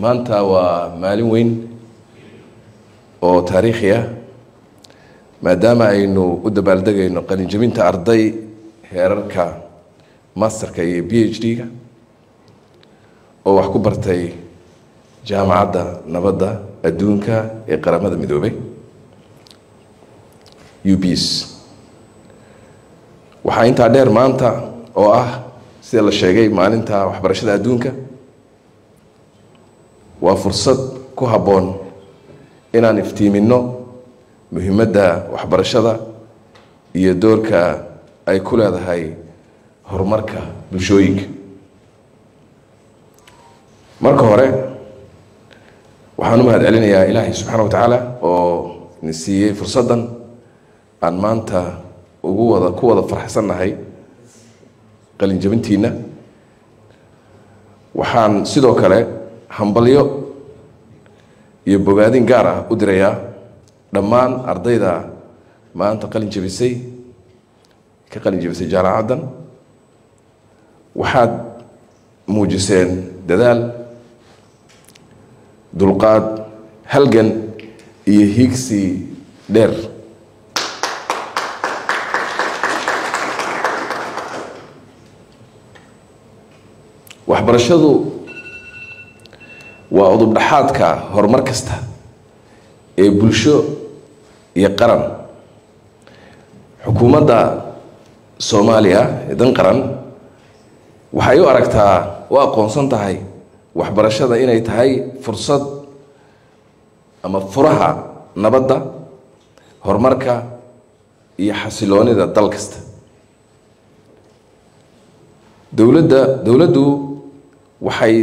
Maanta waa maalin weyn oo taariikhi ah, maadaama aynu u dabaaldegayno qalinjabinta arday heerarka masterka iyo PhD-ga oo wax ku bartay Jaamacadda Nabadda Adduunka ee Qaramada Midoobay, UPEACE. Waxaa intaa dheer, maanta oo ah, sida la sheegay, maalinta waxbarashada adduunka, waa fursad ku habboon inaan iftiiminno muhiimadda waxbarashada iyo doorka ay ku leedahay horumarka bulshooyinka. Marka hore waxaan u mahad celinayaa Ilaahay subxaana wa tacaala oo na siiyey fursaddan aan maanta ugu wada ku wada farxsannahay qalinjabintiina. Waxaan sidoo kale hambalyo iyo bogaadin gaar ah u dirayaa dhammaan ardayda maanta qalin jabisay, ka qalin jabisay jaamacaddan. Waxaad muujiseen dadaal, dulqaad, halgan iyo hiigsi dheer. Waxbarashadu waa udub dhexaadka horumar kasta ee bulsho iyo qaran. Xukuumadda Soomaaliya ee Dan Qaran waxay u aragtaa, u aqoonsan tahay waxbarashada inay tahay fursad ama furaha nabadda, horumarka iyo xasiloonida dal kasta. Dowladdu waxay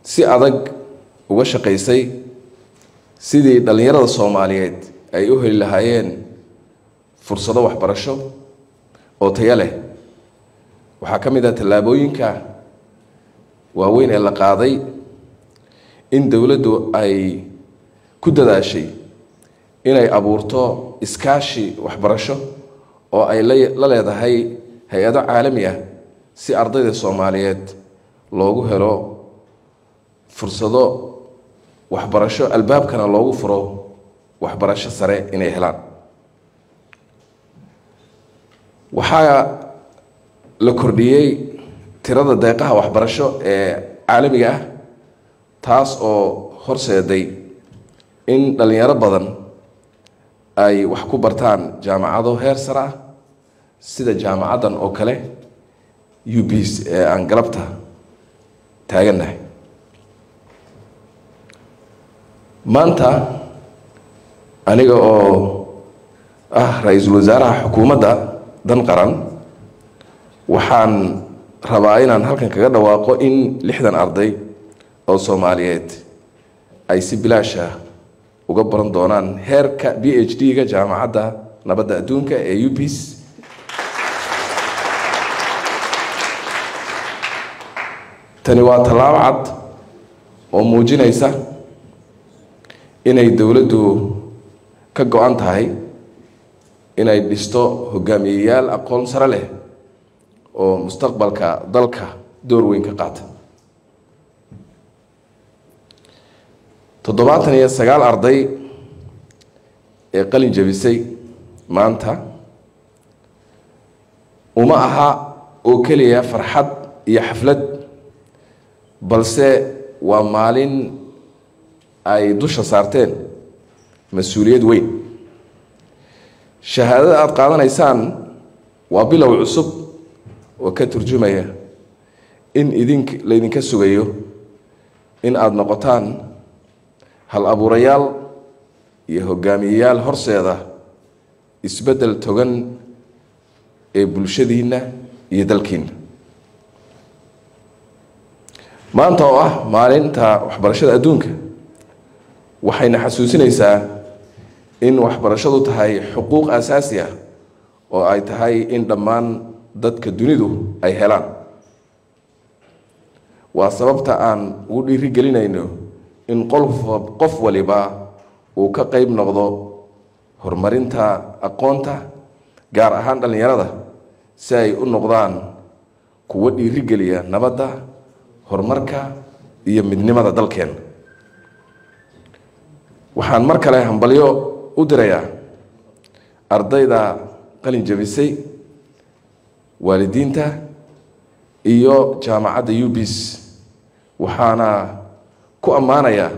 si adag uga shaqaysay sidii dhallinyarada Soomaaliyeed ay u heli lahaayeen fursado waxbarasho oo tayo leh. Waxaa ka mid ah tallaabooyinka waaweyn ee la qaaday in dowladdu ay ku dadaashay inay abuurto iskaashi waxbarasho oo ay la leedahay hay'ado caalami ah, si ardayda Soomaaliyeed loogu helo fursado waxbarasho, albaabkana loogu furo waxbarasho sare inay helaan. Waxaa la kordhiyey tirada deeqaha waxbarasho ee caalamiga ah, taas oo horseeday in dhalinyaro badan ay wax ku bartaan jaamacado heer sare ah, sida jaamacaddan oo kale, UPEACE, ee aan galabta taagannahay maanta. Aniga oo ah ra-iisul wasaaraha xukuumadda Dan Qaran, waxaan rabaa inaan halkan kaga dhawaaqo in 60 arday oo Soomaaliyeed ay si bilaasha uga baran doonaan heerka PhD-ga Jaamacadda Nabadda Adduunka ee UPEACE. Tani waa tallaabo cad oo muujinaysa inay dowladdu ka go'an tahay inay dhisto hogaamiyeyaal aqoon sare leh oo mustaqbalka dalka door weyn ka qaata. 79 arday ee qalin jabisay maanta uma aha oo keliya farxad iyo xaflad, balse waa maalin ay dusha saarteen mas'uuliyad weyn. Shahaadada aada qaadanaysaan waa bilow cusub oo ka turjumaya in idink laydinka sugayo in aada noqotaan hal abuurayaal iyo hogaamiyeyaal horseeda isbeddel togan ee bulshadiinna iyo dalkiinna. Maanta oo ah maalinta waxbarashada adduunka waxayna xasuusinaysaa in waxbarashadu tahay xuquuq asaasi ah oo ay tahay in dhammaan dadka dunidu ay helaan. Waa sababta aan ugu dhiiri gelinayno in qof waliba uu ka qeyb noqdo horumarinta aqoonta, gaar ahaan dhallinyarada, si ay u noqdaan kuwo dhiirigeliya nabadda, horumarka iyo midnimada dalkeena. Waxaan mar kale hambalyo u dirayaa ardayda qalin jabisay, waalidiinta iyo jaamacadda UBIS, waxaana ku ammaanayaa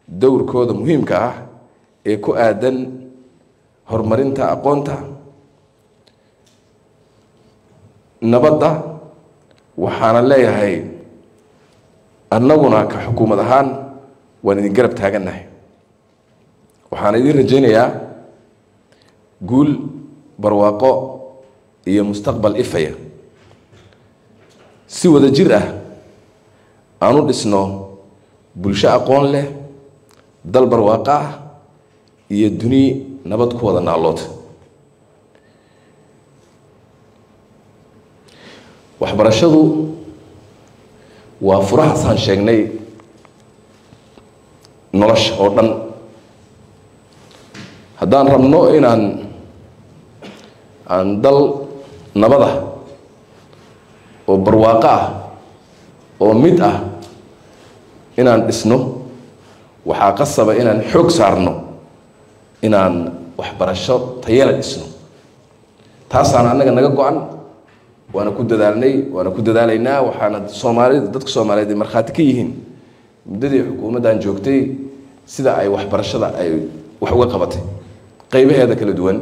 dowrkooda muhiimka ah ee ku aadan horumarinta aqoonta, nabadda. Waxaana leeyahay annaguna ka xukuumad ahaan waan idin garab taagannahay, waxaana idin rajaynayaa guul, barwaaqo iyo mustaqbal ifaya. Si wada jir ah aan u dhisno bulsho aqoon leh, dal barwaaqo ah iyo duni nabad ku wada naalood. Waxbarashadu waa furahaasaan sheegnay nolosha oo dhan. Haddaan rabno inaan aan dal nabad ah oo barwaaqo ah oo mid ah inaan dhisno, waxaa qasaba inaan xoog saarno inaan waxbarasho tayala dhisno. Taasaana annaga naga go-an, waana ku dadaalnay, waana ku dadaalaynaa. Waxaana Soomaalida, dadka Soomaaliyeed ay markhaati ka yihiin muddadii xukuumaddan joogtay sida ay waxbarashada ay wax uga qabatay qaybaheeda kala duwan,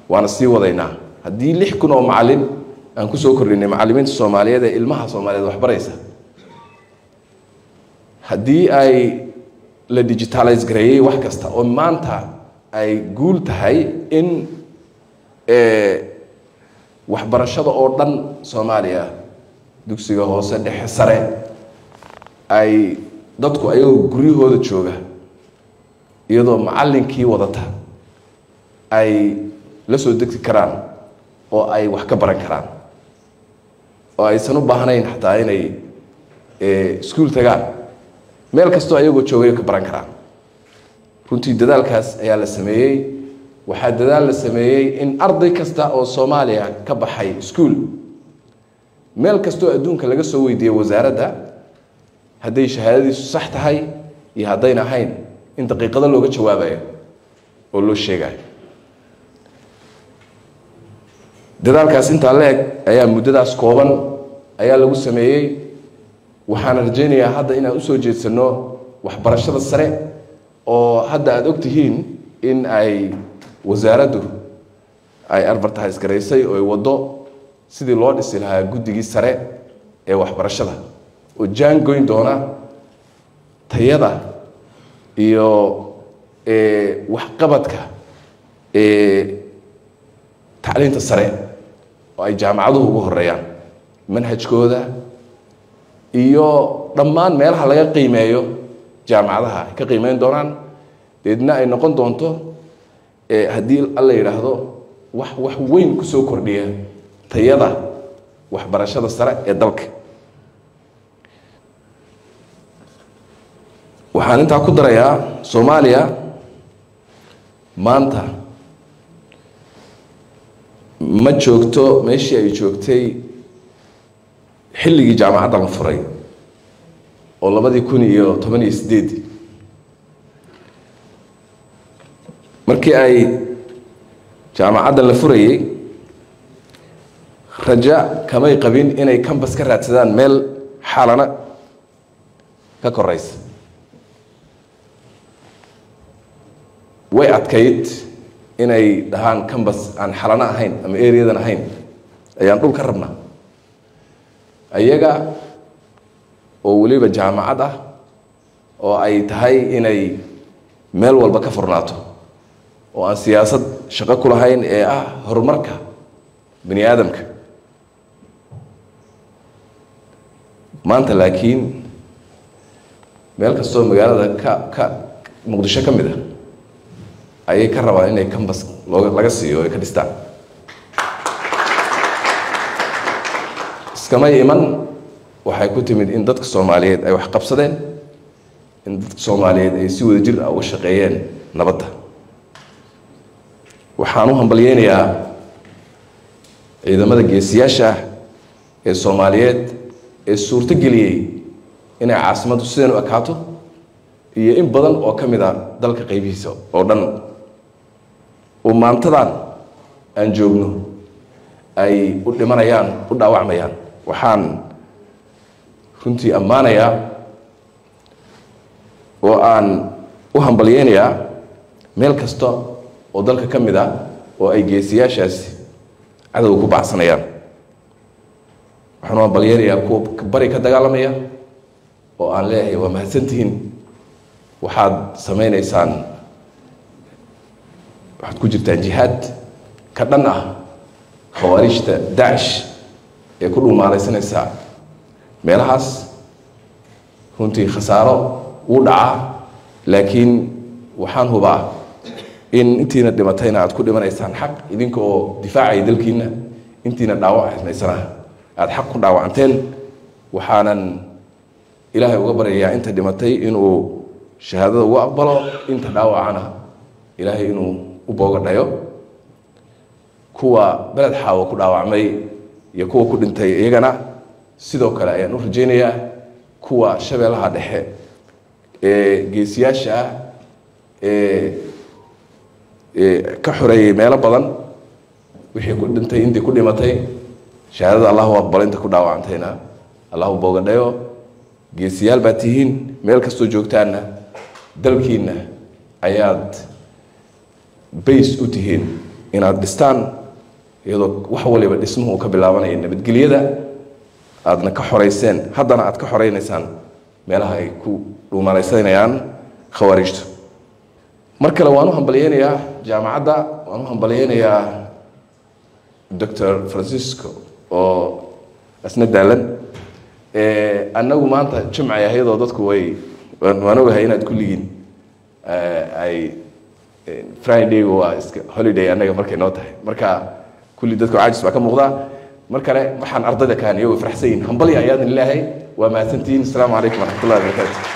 waana sii wadaynaa. Haddii 6000 oo macallin aan kusoo kordhinay macallimiinta Soomaaliyeed ee ilmaha Soomaaliyeed waxbaraysa, haddii ay la digitalize gareeyey wax kasta oo maanta ay guul tahay in waxbarashada oo dhan Soomaaliya, dugsiga hoose, dhexe, sare, ay dadku ayagoo guryahooda jooga iyadoo macallinkii wadata ay la soo degti karaan oo ay wax ka baran karaan oo aysan u baahnayn xataa inay iskuul tagaan, meel kastoo ayagoo joogay ka baran karaan. Runtii dadaalkaas ayaa la sameeyey. Waxaa dadaal la sameeyey in arday kasta oo Soomaaliya ka baxay iskuul, meel kastoo adduunka laga soo weydiiyey wasaaradda, hadday shahaadadiisu sax tahay iyo haddayna ahayn, in daqiiqado looga jawaabayo oo loo sheegayo. Dadaalkaas intaa la eg ayaa muddadaas kooban ayaa lagu sameeyey. Waxaana rajaynayaa hadda inaan usoo jeedsano waxbarashada sare, oo hadda aada og tihiin in ay wasaaraddu ay advertise garaysay oo ay waddo sidii loo dhisi lahaa guddigii sare ee waxbarashada oo jaan goyn doona tayada iyo waxqabadka tacliinta sare oo ay jaamacaduhu ugu horeeyaan, manhajkooda iyo dhammaan meelaha laga qiimeeyo jaamacadaha ay ka qiimeyn doonaan. Deedna ay noqon doonto, haddii Alla yidhaahdo, wax weyn kusoo kordhiya tayada waxbarashada sare ee dalka. Waxaan intaa ku darayaa, Soomaaliya maanta ma joogto meeshii ay joogtay xilligii jaamacadda la furay oo 2018. Markii ay jaamacadda la furayey, raja kamay qabin inay campus ka raadsadaan meel Xalana ka koreysa. Way adkayd inay dhahaan campus aan Xalano ahayn ama areadan ahayn ayaan dhul ka rabnaa, ayaga oo weliba jaamacad ah oo ay tahay inay meel walba ka furnaato, oo aan siyaasad shaqo ku lahayn ee ah horumarka bani aadamka. Maanta laakiin meel kastoo magaalada ka Muqdisho ka mid ah ayay ka rabaan inay campus looga laga siiyo ay ka dhistaan. Iskamay iman, waxay ku timid in dadka Soomaaliyeed ay wax qabsadeen, in dadka Soomaaliyeed ay si wada jir ah uga shaqeeyeen nabadda. Waxaan u hambalyeynayaa ciidamada geesiyaasha ah ee Soomaaliyeed ee suurto geliyey inay caasimaddu sidan u ekaato iyo in badan oo ka mid a dalka qaybihiisa oo dhan oo maantadan aan joogno ay u dhimanayaan u dhaawacmayaan. Waxaan runtii ammaanayaa oo aan u hambalyeynayaa meel kasta oo dalka ka mid ah oo ay geesiyaashaasi cadowga ku baacsanayaan. Waxaan u hambalyeynayaa kuwa bari ka dagaalamaya oo aan leeyahay waa mahadsantihiin, waxaad samaynaysaan, waxaad ku jirtaan jihaad ka dhan ah khawaarijta Daacish ee ku dhuumaalaysanaysa meelahaas. Runtii khasaaro wuu dhacaa, laakiin waxaan hubaa in intiina dhimatayna aad ku dhimanaysaan xaq idinka oo difaacaya dalkiina, intiina dhaawacmaysana aada xaq ku dhaawacanteen. Waxaanan Ilaahay uga baryayaa inta dhimatay inuu shahaadada ugu aqbalo, inta dhaawacana Ilaahay inuu u booga dhayo. Kuwa Beled Xaawo ku dhaawacmay iyo kuwa ku dhintay iyagana sidoo kale ayaan u rajaynayaa. Kuwa Shabeellaha Dhexe ee geesiyaasha ah ee ka xoreeyey meelo badan, wixii ku dhintay intii ku dhimatay shahaadada Allahu aqbalo, inta ku dhaawacantayna Allahu booga dhayo. Geesiyaal baa tihiin, meel kastoo joogtaanna dalkiina ayaad base u tihiin inaad dhistaan, iyadoo wax waliba dhismuhu uu ka bilaabanaya nabadgelyada aadna ka xoreyseen, haddana aad ka xoreynaysaan meelaha ay ku dhuumalaysanayaan khawaarijtu. Mar kale waan u hambalyeynayaa jaamacadda, waan u hambalyeynayaa Doctor Francisco oo asna daalan. Annagu maanta jimcay ahaydoo dadku way waan ogahay inaad kulligiin ay Friday waa iska holiday annaga markay noo tahay, marka kulli dadku caajis baa ka muuqdaa. Mar kale waxaan ardayda kaan iyagoo faraxsan yihin hambalya ayaadin leeyahay, waa mahadsantihiin. Asalaamu calaykum waraxmatullahi wabarakaatu.